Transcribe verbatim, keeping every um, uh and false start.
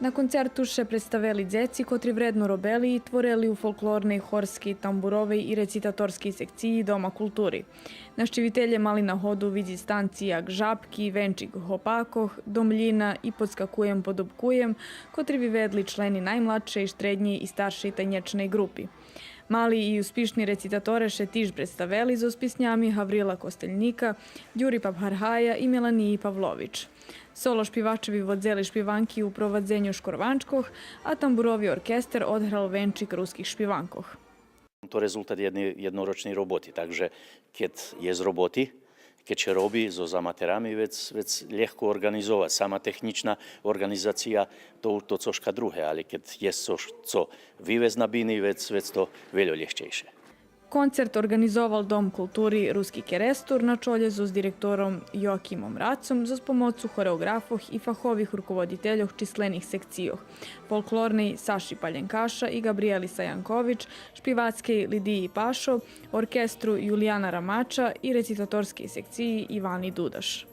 На концерту ше представели дзеци котри вредно робели и творели у фолклорней, хорскей, тамбуровей и рецитаторскей секциї Дома култури. Нащивителє мали нагоду видзиц танци як Жабки, Венчик гопакох, Домлїна и Подскакуєм, подобкуєм, котри виведли члени наймладшей, штреднєй и старшей танєчней ґрупи. Мали и успишни рецитаторе ше тиж представели зоз писнями Гаврила Костельника, Дюри Папгаргая и Меланиї Павлович. Соло шпивачови водзели шпиванки у провадзеню шкорванчкох, а тамбурови оркестер одграл Венчик руских шпиванкох. То резултат єдней єднорочней роботи, так же кед єст роботи, кед ше роби зоз аматерами, вец, вец лєгко орґанизовац. Сама технїчна орґанизация, то, то цошка друге, але кед єст цош, цо вивесц на бини, вец, вец то вельо лєгчейше. Концерт орґанизовал Дом култури Руски Керестур на чолє зоз директором Йоакимом Рацом зоз помоцу хореоґрафох и фахових руководительох числених секцийох: фолклорней Саши Палєнкаша и Ґабриєли Саянкович, шпивацкей Лидиї Пашо, оркестру Юлияна Рамача и рецитаторскей секциї Ивани Дудаш.